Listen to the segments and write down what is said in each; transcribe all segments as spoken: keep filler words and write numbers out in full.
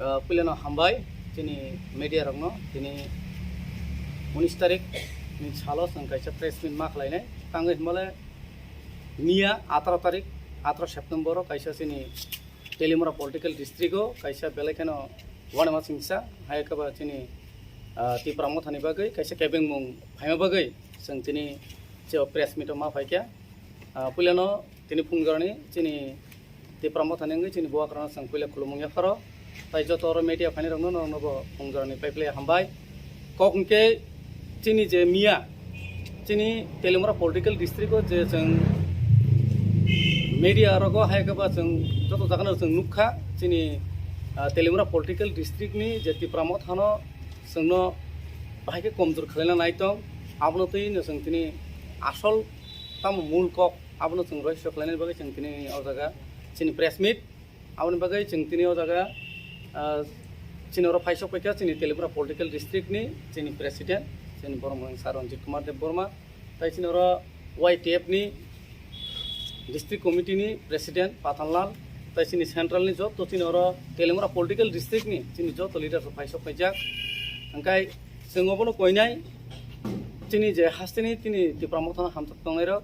Ah, puilano hambai chini media rokno, tini unis tarik ni salo chwng kaisa press meet ma khlainai. Tangwi hwnmale miya ataro tarik, ataro September o kaisa chini Teliamura political district o kaisa belai kheno uanama singsa, hai khe ba chini, ah, Tipra Mothani bagwi kaisa kebengmung phaima bagwi chwng tini je press meet o ma phaikha. Ah, puilano tini phungjorani chini Tipra Mothani wngwi chini bubagrano chwng puila khulumung yapharo, tai joto oro media phainai rokno norokno bo phungjorani paiphilai hambai. Kok hwnkhe chini je miya chini Teliamura political district o je chwng media rogo hai khe ba chwng joto jagano chwng nukha chini, ah, Teliamura political district ni je Tipra Mothano chwngno bahai khe komjor khwlaina nai tong, abono twi no chwng tini asol tamo mul kok abono chwng rohorso khwlainani bagwi chwng tini o jaga chini press meet. Aboni bagwi chwng tini o jaga, ah, chini oro phaisok paikha chini Teliamura political district ni chini president, chini borok mung sir Ranjit Kumar Debbarma, tai chini oro Y T F ni district committee ni president Pathanlal, tai chini central ni joto chini oro Teliamura political district ni chini joto leaders rok phaisok paijak. Hwnkhe chwng obono koinai chini je hasteni tini Tipra Mothano hamjak tongnai rok,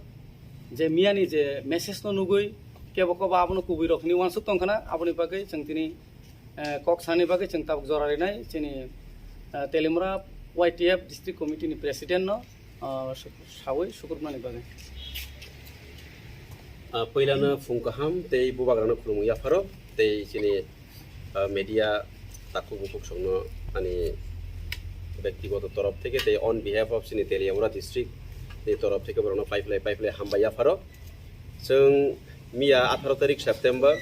je miyani je message no nugwi kebo kebo abono kubui rok hinwi uansuk tongkhana, aboni bagwi chwng tini, eh, kok sani bagwi chwng tabuk jora rinai chini, eh, Teliamura Y T F district committee ni president no, eh, su-, sawi sukrubnani bagwi. Ah, puilano phung kaham tei bubagrano khulumung yapharo tei chini ah, media takhuk bukhuk songno ani bektigoto torof theke tei on behalf of chini Teliamura district ni torof theke borokno paiphilai paiphilai hambai yapharo. Chwng miya atharo tarik September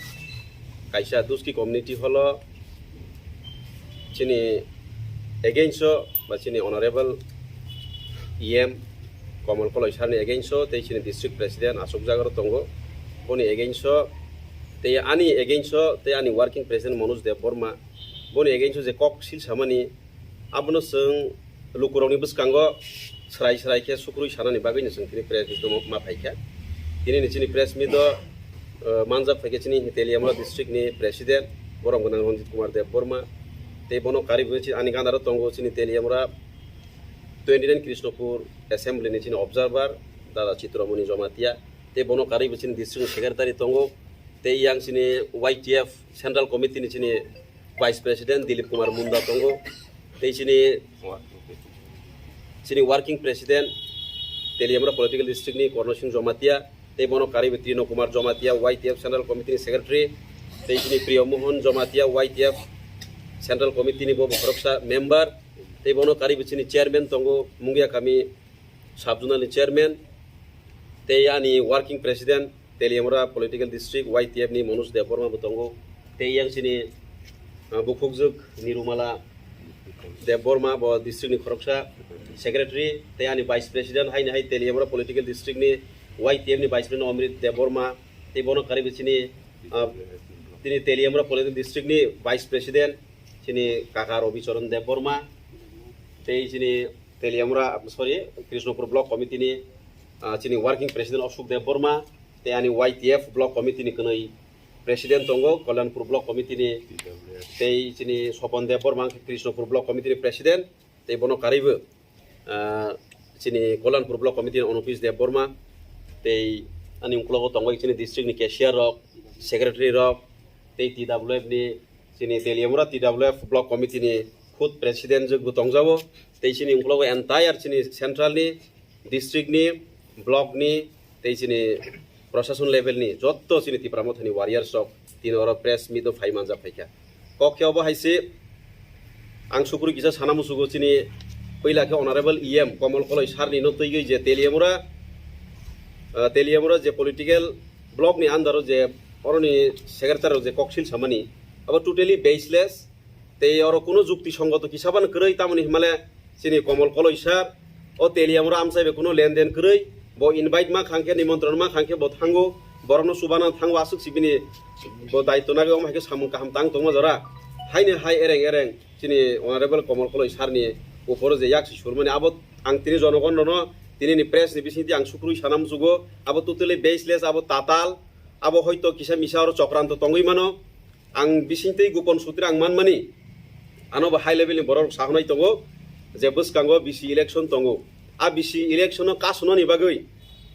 kaisa Duski community hall o chini against o ba chini honorable E M Komol Koloi sir ni against o tei chini district president aswk jaga ro tongo, boni against o tei ani against o tei ani working president Manoj Debbarma boni against o je kok sil samani, abono chwng lukurokni bwskango srai srai khe sukrui sanani bagwino chwng tini press meet o ma phaikha. Tini ni chini press meet o, eh, manjak phaikha chini Teliamura district ni president borom gwnang Ranjit Kumar Debbarma, tei bono karwi bo chini ani gana ro tongo chini Teliamura twenty nine Krishnapur assembly ni chini observer dada Chitramoni Jamatia, tei bono karwi bo chini district ni secretary tongo, tei yang chini Y T F central committee ni chini vice president Dilip Kumar Munda tongo, tei chini, chini working president Teliamura political district ni Korno Singh Jamatia, tei bono karwi bo Trino Kumar Jamatia, Y T F central committee ni secretary, tei chini Priyo Mohan Jamatia, Y T F central committee ni bo khoroksa member, tei bono karwi bo chini chairman tongo Mungia kami sub zonal ni chairman, tei ani working president Teliamura political district Y T F ni Manoj Debbarma bo tongo, tei yang chini, ah, bukhukjwk Nirumala Debbarma bo district ni khoroksa secretary, tei ani vice president haini hai Teliamura political district ni Y T F ni vice president Omrit Debbarma, tei bono karwi bo chini, ah, tini Teliamura political district ni vice president chini kaka Robi Charan Debbarma, tei chini Teliamura, sorry, Krishnapur block committee ni, ah, chini working president Ashok Debbarma, tei ani Y T F block committee ni kwnwi president tongo, Kalyanpur block committee ni, tei chini Sopon Debbarma, Krishnapur block committee ni president, tei bono karwi bo, ah, chini Kalyanpur block committee ni Onopis Debbarma, tei ani uklogo tongo chini district ni cashier rok, secretary rok, tei T W F ni, chini Teliamura T W F block committee ni khud president jwk bo tongjago, tei chini uklogo entire chini central ni, district ni, block ni, tei chini proshashon level ni jotto chini Tipra Mothani warriors rok tini oro press meet o phai manjak phaikha. Kok khe obo hai se, ang sukrui kisa sana musugo chini puila khe honorable E M Komol Koloi sir ni no twiwi je Teliamura, ah, Teliamura je political block ni under o je oroni secretary rok je koksil samani, abo totally baseless. Tei oro kuno jukti songoto kisa bano kwrwi, tamoni himale chini Komol Koloi sir o Teliamura amchai bai kuno lenden kwrwi, bo invite ma khangkhe, nimontron ma khangkhe bo thango, borokno chubana thango, aswk si bini bo daityo nagwi, omo hai khe samung kaham tang tongma jora. Haini hai ereng ereng chini honorable Komol Koloi sir ni uporo je yak si surmani, abo ang tini jonogon rono tini ni press ni bisingtwi ang sukrui sana muchugo, abo totally baseless, abo tatal, abo hoito kisa misa oro chokranto tongwi mano. Ang bisingtwi gopon sutri ang manmani, ano bo high level ni borok rok sahwnai tongo je bwskango B C election tongo. A B C election no kasunani bagwi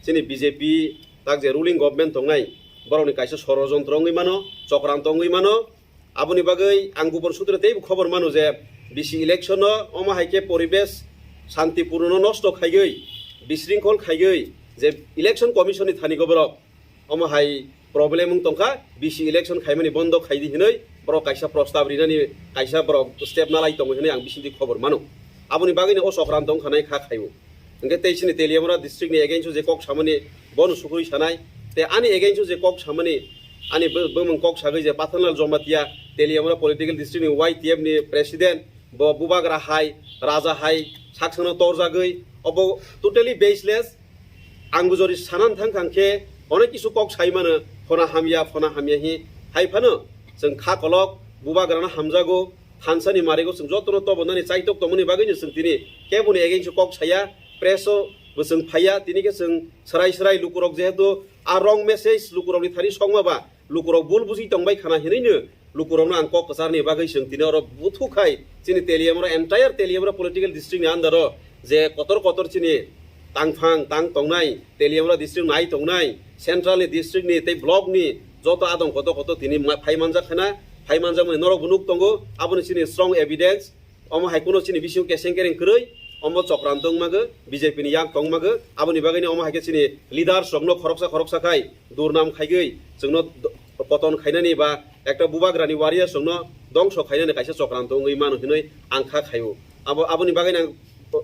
chini B J P tak je ruling government tongnai, borokni kaisa sorojontro wngwi mano, chokranto wngwi mano. Aboni bagwi ang gopon sutri teibo khobor mano je B C election no omo hai khe poribesh santipurno nosto khaigwi, bisringkhol khaigwi je election commission ni thani go borok omo hai problem wng tongkha, B C election khaimani bondo khaidi hinwi borok kaisa prostab rinani kaisa borok step nalai tongo hinwi ang bisingtwi khobor mano. Aboni bagwino o chokranto wngkha nai kha khaio. Hwnkhe tei chini Teliamura district ni against o je kok samani bono sugwi sanai, tei ani against o je kok samani ani bo-, bumung kok sagwi je Pathanlal Jamatia Teliamura political district ni Y T F ni president, bo bubagra hai, raja hai, saksano torjagwi, obo totally baseless. Ang bujori sanan thang thang khe onek kisu kok sai mano, phona hamya, phona hamya hi hai phano chwng kha kolok, bubagrano hamjago, thansani marigo chwng jotono tobonani chaitok tongmani bagwino chwng tini keboni against o kok saya, press o bo chwng phaiya, tini khe chwng swrai swrai lukurok jehetu a wrong message lukurokni thani sokma ba lukurok bul buji tongbai khana hinwino lukurokno ang kok kwcharni bagwi chwng tini oro buthu khai chini Teliamura, entire Teliamura political district ni under o je kotor kotor chini tangphang tang tongnai, Teliamura district nai tongnai, central ni district ni tei block ni joto adong kotor kotor tini ma-, phai manjak khana, phai manjakmani norok bo nuk tongo, aboni chini strong evidence. Omo hai kuno chini bisingo keseng kereng kwrwi, omo chokranto wngmago, B J P ni yak tongmago, aboni bagwino omo hai khe chini leaders rokno khoroksa khoroksa khai durnam khaigwi chwngno do-, poton khainani ba ekta bubagrani warriors rokno dongso khainani kaisa chokranto wngwi mano hinwi ang kha khaio. Abo, aboni bagwino ang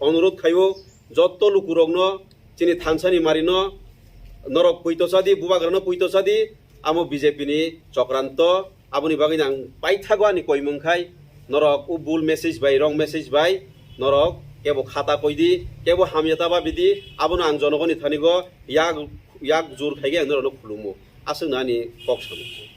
onurodh khaio, jotto lukurokno chini thansani marino norok puito chadi, bubagrano puito chadi, amo B J P ni chokranto. Aboni bagwi ang paithago ani koimung khai norok o bul message bai, wrong message bai norok kebo khata koidi, kebo hamya ta babidi, abono ang jonogoni thanigo yak, yak jur khaigwi ang norokno khulumo. Aswkno ani kok samo.